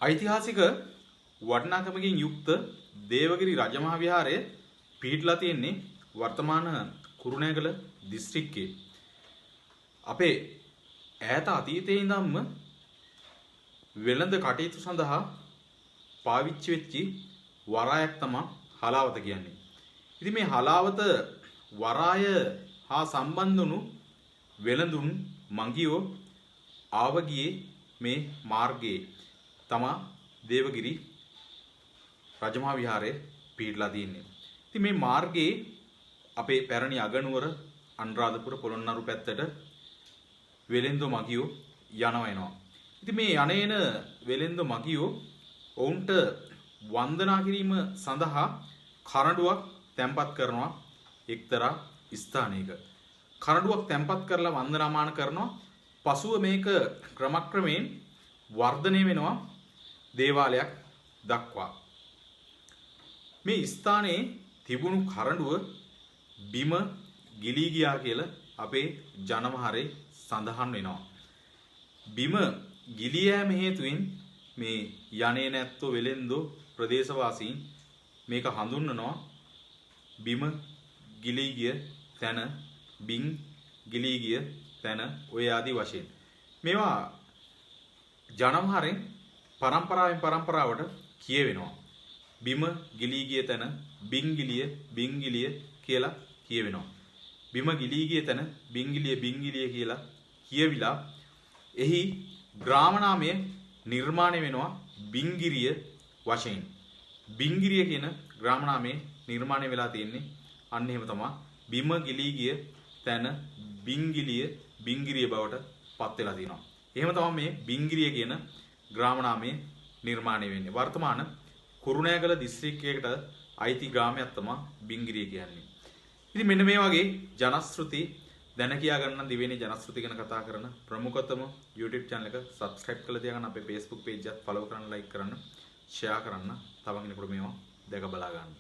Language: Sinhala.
ඓතිහාසික වටිනාකමකින් යුක්ත දේවගිරි රජමහා විහාරය පිහිටලා තියෙන්නේ වර්තමාන කුරුණෑගල දිස්ත්‍රික්කයේ. අපේ ඈත අතීතයේ ඉඳන්ම වෙළඳ කටයුතු සඳහා පාවිච්චි වෙච්චි වරායක් තමයි හලාවත කියන්නේ. ඉතින් මේ හලාවත වරාය හා සම්බන්ධ වුණු වෙළඳුන් මඟියෝ ආව ගියේ මේ මාර්ගයේ තමා දේවගිරි රජමහා විහාරය පිහිටලා තියෙන්නේ. ඉතින් මේ මාර්ගයේ අපේ පැරණි අගනුවර අනුරාධපුර පොළොන්නරු පැත්තට වෙළෙන්දෝ මගියෝ යනවා එනවා. ඉතින් මේ යන්නේන වෙළෙන්දෝ මගියෝ ඔවුන්ට වන්දනා කිරීම සඳහා කරඬුවක් තැන්පත් කරනවා එක්තරා ස්ථානයක. කරඬුවක් තැන්පත් කරලා වන්දනාමාන කරනවා. පසුව මේක ක්‍රමක්‍රමයෙන් වර්ධනය වෙනවා දේවාලයක් දක්වා. මේ ස්ථානයේ තිබුණු කරඬුව බිම ගිලී ගියා කියලා අපේ ජනමහරේ සඳහන් වෙනවා. බිම ගිලී යෑම හේතුවෙන් මේ යන්නේ නැත්තෝ වෙලෙන්දෝ ප්‍රදේශවාසීන් මේක හඳුන්වනවා බිම ගිලී ගිය තැන, බින් ගිලී ගිය තැන ඔය ආදී වශයෙන්. මේවා ජනමහරෙන් පරම්පරාවෙන් පරම්පරාවට කියවෙනවා. බිම ගිලී ගිය තැන බින්ගිලිය බින්ගිලිය කියලා කියවෙනවා. බිම ගිලී ගිය තැන බින්ගිලිය බින්ගිලිය කියලා කියවිලා එහි ග්‍රාම නාමය නිර්මාණය වෙනවා බින්ගිරිය වශයෙන්. බින්ගිරිය කියන ග්‍රාම නාමය නිර්මාණය වෙලා තියෙන්නේ අන්න එහෙම තමයි. බිම ගිලී ගිය තැන බින්ගිලිය බින්ගිරිය බවට පත් වෙලා තියෙනවා. එහෙම තමයි මේ බින්ගිරිය කියන ග්‍රාම නාමය නිර්මාණය වෙන්නේ. වර්තමාන කුරුණෑගල දිස්ත්‍රික්කයකට අයිති ග්‍රාමයක් තමයි බින්ගිරිය කියන්නේ. ඉතින් මෙන්න මේ වගේ ජනශ්‍රුති දැන කියා ගන්න දිවෙනේ ජනශ්‍රුති ගැන කතා කරන ප්‍රමුඛතම YouTube channel එක subscribe කරලා තියාගන්න. අපේ Facebook page එකත් follow කරන්න, like කරන්න, share කරන්න. තව කෙනෙකුට මේවා දැක බලා ගන්න.